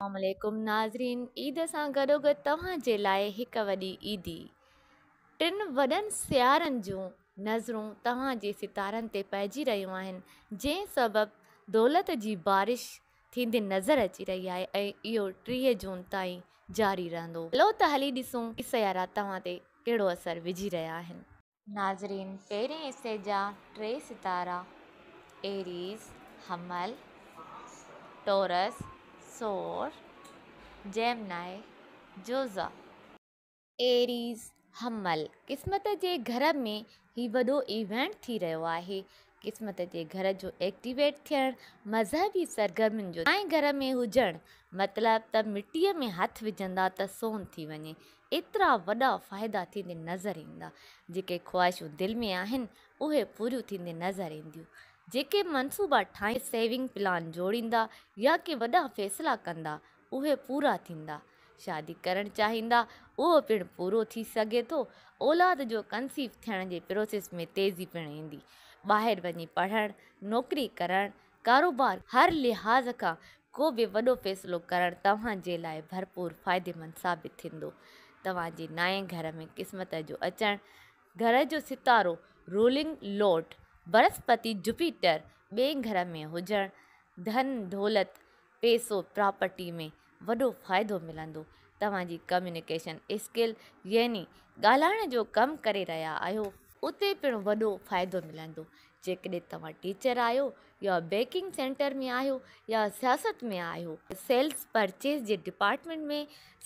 السلام عليڪم ناظرين عيد سان گڏوگڏ توهان جي لاء هڪ وڏي عيدي ٽن وڏن سيارن جون نظرون توهان جي ستارن تي پئجي رهيون آهن جنهن سبب دولت جي بارش ٿيندي نظر اچي رهي آهي ۽ اهو 30 جون تائين جاري رهندو. هلو ته هلي ڏسون سيارا توهان تي ڪهڙو اثر وجهي رهيا آهن. ناظرين پهرين حصي جا ٽي ستارا ايريز، حمل، ٽورس، ثور، جيمنائي، جوزا. ايريز، حمل، قسمت جي گهر ۾ هي وڏو ايونٽ ٿي رهيو آهي. قسمت جي گهر جو ايڪٽيويٽ ٿيڻ، مذهبي سرگرمين جو نائين گهر ۾ هجڻ مطلب ته مٽيء ۾ هٿ وجهندا ته سون ٿي وڃي. ايترا وڏا فائدا ٿيندي نظر ايندا. جيڪي خواهشون دل ۾ آهن، اهي پوريون ٿيندي نظر اينديون. جيڪي منصوبا ٺاهيندا، سيونگ پلان جوڙيندا يا ڪي وڏا فيصلا ڪندا، اهي پورا ٿيندا. شادي ڪرڻ چاهيندا، اهو پڻ پورو ٿي سگهي ٿو. اولاد جو ڪنسيو ٿيڻ جي پروسيس ۾ تيزي پڻ ايندي. ٻاهر وڃي پڙهڻ، نوڪري ڪرڻ، ڪاروبار هر لحاظ کان ڪو به وڏو فيصلو ڪرڻ توهان جي لاء ڀرپور فائديمند ثابت ٿيندو. توهان جي نائين گهر ۾ قسمت جو اچڻ، گهر جو ستارو رولنگ لارڊ برهسپتي جوپيٽر ٻئي گهر ۾ هجڻ، ڌن دولت، پيسو پراپرٽي ۾ وڏو فائدو ملندو. توهان جي ڪميونيڪيشن اسڪل يعني ڳالهائڻ جو ڪم ڪري رهيا آهيو، اتي پڻ وڏو فائدو ملندو. جيڪڏهن توهان ٽيچر آهيو يا بينڪنگ سينٽر ۾ آهيو يا سياست ۾ آهيو، سيلز پرچيز جي ڊپارٽمينٽ ۾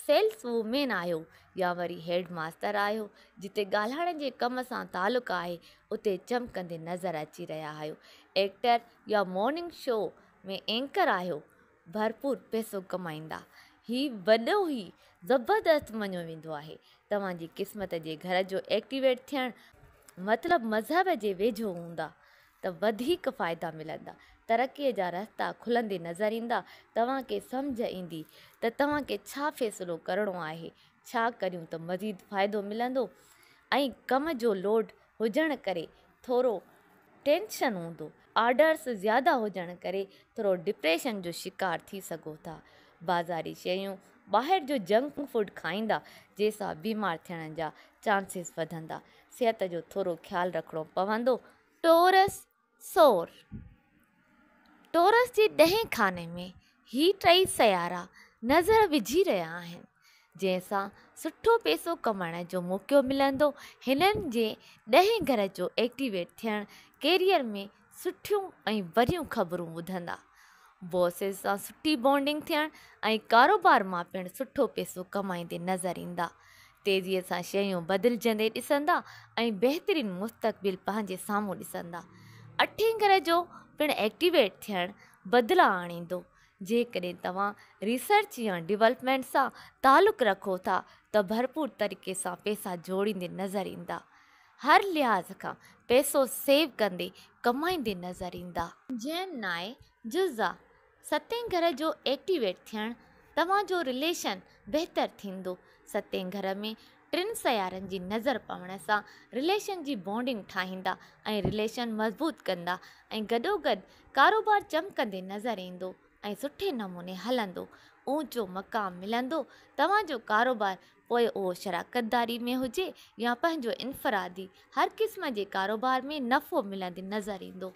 سيلز وومين آهيو يا وري هيڊ ماستر آهيو، جتي ڳالهائڻ جي ڪم سان تعلق آهي، اتي چمڪندي نظر اچي رهيا آهيو. ايڪٽر يا مارننگ شو ۾ اينڪر آهيو، ڀرپور پئسو ڪمائيندا. هي وڏو ئي زبردست مڃيو ويندو آهي. توهان جي قسمت جي گهر جو ايڪٽيويٽ ٿيڻ مطلب مذهب جي ويجهو هوندا ته وڌيڪ فائدا ملندا. ترقي جا رستا کلندي نظر ايندا. توهان کي سمجهه ايندي ته توهان کي ڇا فيصلو ڪرڻو آهي، ڇا ڪريون ته مزيد فائدو ملندو ۽ ڪم جو لوڊ هجڻ ڪري ٿورو ٽينشن هوندو، آرڊرس زياده هجڻ ڪري ٿورو ڊپريشن جو شڪار ٿي سگهو ٿا. بازاري شيون، ٻاهر جو جنڪ فوڊ کائيندا جنهن سان بيمار ٿيڻ جا چانسز وڌندا. صحت جو ٿورو خيال رکڻو پوندو. ٽورس، ثور، ٽورس جي ڏهين خاني ۾ هي ٽئي سيارا نظر وجهي رهيا آهن، جنهن سان سٺو پئسو ڪمائڻ جو موقعو ملندو. هنن جي ڏهين گهر جو ايڪٽيويٽ ٿيڻ ڪيريئر ۾ سٺيون ۽ بريون خبرون ٻڌندا. باسز سان سٺي بانڊنگ ٿيڻ ۽ ڪاروبار مان پڻ سٺو پئسو ڪمائيندي نظر ايندا. تيزيء سان شيون بدلجندي ڏسندا ۽ بهترين مستقبل پنهنجي سامهون ڏسندا. اٺين گهر جو پڻ ايڪٽيويٽ ٿيڻ بدلاء آڻيندو. جيڪڏهن توهان ريسرچ يا ڊولپمينٽ سان تعلق رکو ٿا ته ڀرپور طريقي سان پئسا جوڙيندي نظر ايندا. هر لحاظ کان پئسو سيو ڪندي ڪمائيندي نظر ايندا. جيمنائي، جوزا، ستين گهر جو ايڪٽيويٽ ٿيڻ توهان جو رليشن بهتر ٿيندو. ستين گهر ۾ ٽن سيارن جي نظر پوڻ سان رليشن جي بانڊنگ ٺاهيندا ۽ رليشن مضبوط ڪندا ۽ گڏوگڏ ڪاروبار چمڪندي نظر ايندو ۽ سٺي نموني هلندو. اوچو مقام ملندو. توهان جو ڪاروبار پوء اهو شراڪتداري ۾ هجي يا پنهنجو انفرادي، هر قسم جي ڪاروبار ۾ نفعو ملندي نظر ايندو.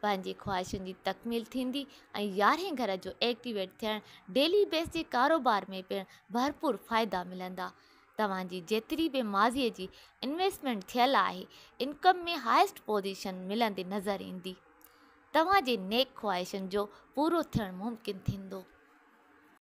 پنهنجي خواهشن جي تڪميل ٿيندي ۽ يارهين گهر جو ايڪٽيويٽ ٿيڻ ڊيلي بيس جي ڪاروبار ۾ پڻ ڀرپور فائدا ملندا. توهان جي جيتري به ماضي جي انويسٽمينٽ ٿيل آهي انڪم ۾ هائيسٽ پوزيشن ملندي نظر ايندي. توهان جي نيڪ خواهشن جو پورو ٿيڻ ممڪن ٿيندو.